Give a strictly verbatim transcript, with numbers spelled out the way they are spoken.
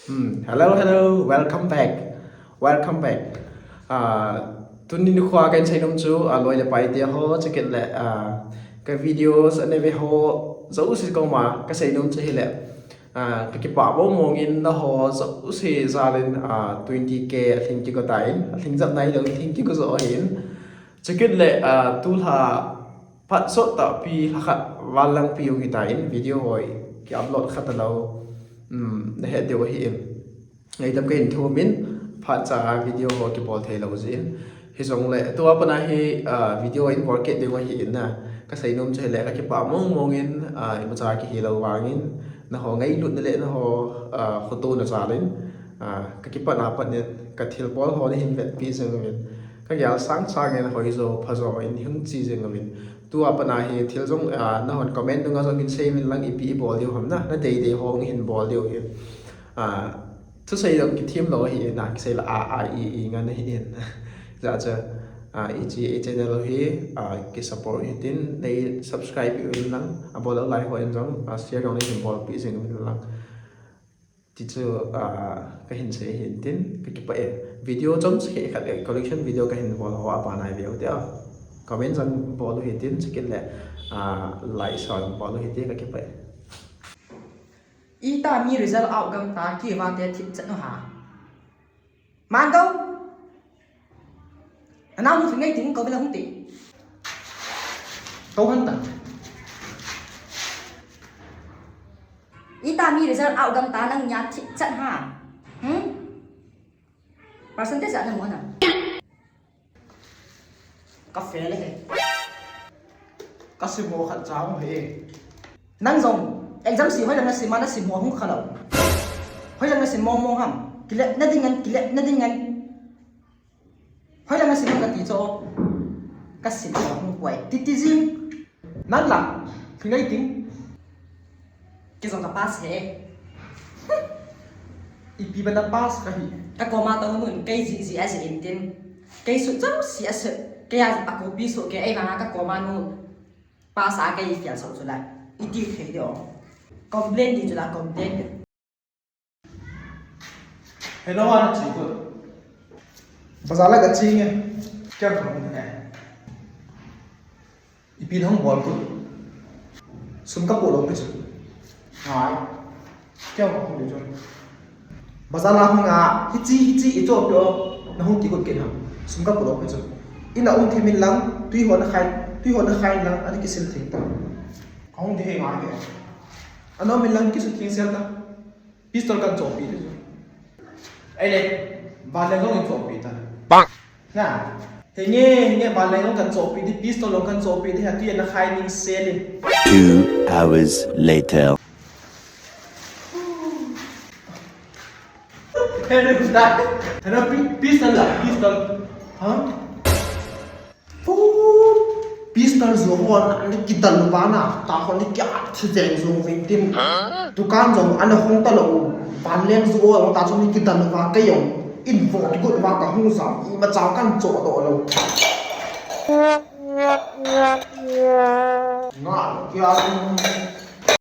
Hmm, hello, hello, welcome back. Welcome back. Ah, tuni nikho a kahin seinom chu, ah, loi le pai te ho, chukit le, ah, ka videos ana ve ho jouse koma kaseinom chu hile, ah, kakipah mong mong in, naho jouse jal in, ah, twenty K alhing kigo tan, alhing jep nailou, alhing kigo jo ahin. Chukit le, ah, tulha phat sot tahpi lhakhat val lang pi jong hitan, video ho ki upload kha talou, um, nahet diu ahin. Ngaidam kahin thum in, phat cha video ho kibol thei lou jin. Hijongle, tua pat a hi, ah, video in bol kit ding ahin na. Kaseinom chu hile, kakipah mong mong in, ah, imacha kihi lou vangin, naho ngailutna le naho, ah, khotona jal in, ah, kakipah na pat in, kathilbol ho nahin vetpi jing uvin. Kagel sang sang in, hoijo, phajo in, hung chi jing uvin. Tua pat a hi thil jong, ah, nahon comment dunga jong hin sei uvin lang, ipi ibol diu ham na, nadei dei ho hin bol diu hin. Ah, thusei jong kithem lou ahin na, kisei la a, a, i, i ngan ahin. Hijeh chun, ah, hiche, i channel hi, ah, ki support hitin, nei subscribe uvin lang, abol lou lai hon jong, ah, share jong neihin bolpi jing uvin lang. Ti chu, ah, kahin sei ahin tin, kakipah e. Video chomcha khat, eh, collection video kahin bol ho a, aban a i veu te a. Comment jong bol u hitin, chukit le, ah, like jong bol u hitin, kakipah e. Ita mi result out gam ta, kivate thipchet u ha. Mango. Anao nu thil ngai tin, kou vela hung ti. Kou han ta. Ita mi result out gam ta, nang nia thipchet ha. Hmm? Percentage a namu na. Ka fail e. Ka sim ho khat cha hung he. Nang jong exam sim hoilang nasim a, nasim ho hung kha lou. Hoilang nasim mong mong ham. Kilep na ding ngan, kilep na ding ngan. Hoilang nasim ham kati chu. Ka sim ho hung poi. Titi jing. Nang la, thil ngai tin. Kei jong ka pass he. Ipi bana pass kahi. Ka koma tou nun, kei jih jih a jih in tin. Kei sut jouse a sut. Kei a, a copy soh kei, ahivanga ka koma nu pass a, kei fail soh chu la. Iti thei diu. Complain di chu la, complain di. Hello, ana chi ko. Bazar la ka chi nge. Kya kha nge? Ipi nahung bol kut. Sum kapoh lou pi chu. Ngai. Kya kha nge chu. Bazar la hung a, hichi, hichi, i cho pio. Nahung kikut kit ham. Sum kapoh lou pi chu. Ina um thim in lang, tui ho nakhai, tui ho nakhai in lang, ana kisil theng ta. Kahung di he ngai he. Ana um in lang kisil theng sel ta. Pistol kan chohpeh di. Ahile, vanleng jong in chohpeh ta. Bang. Na. Henge, henge, vanleng jong kan chohpeh di, pistol jong kan chohpeh di, ha, tui ana khai ning sel in. Two hours later. Hello, pi-, pistol la, pistol. Ha? Pistol jo ho ana kidal uva na, ta ho ni kia thi jeng jong uvin tin. Dukan jong ana hong ta lou, vanleng jo ho ta jong ni kidal uva, kei jong in vo ti gut uva ka hung jam, imacha kan choh doh lou. Nga kia.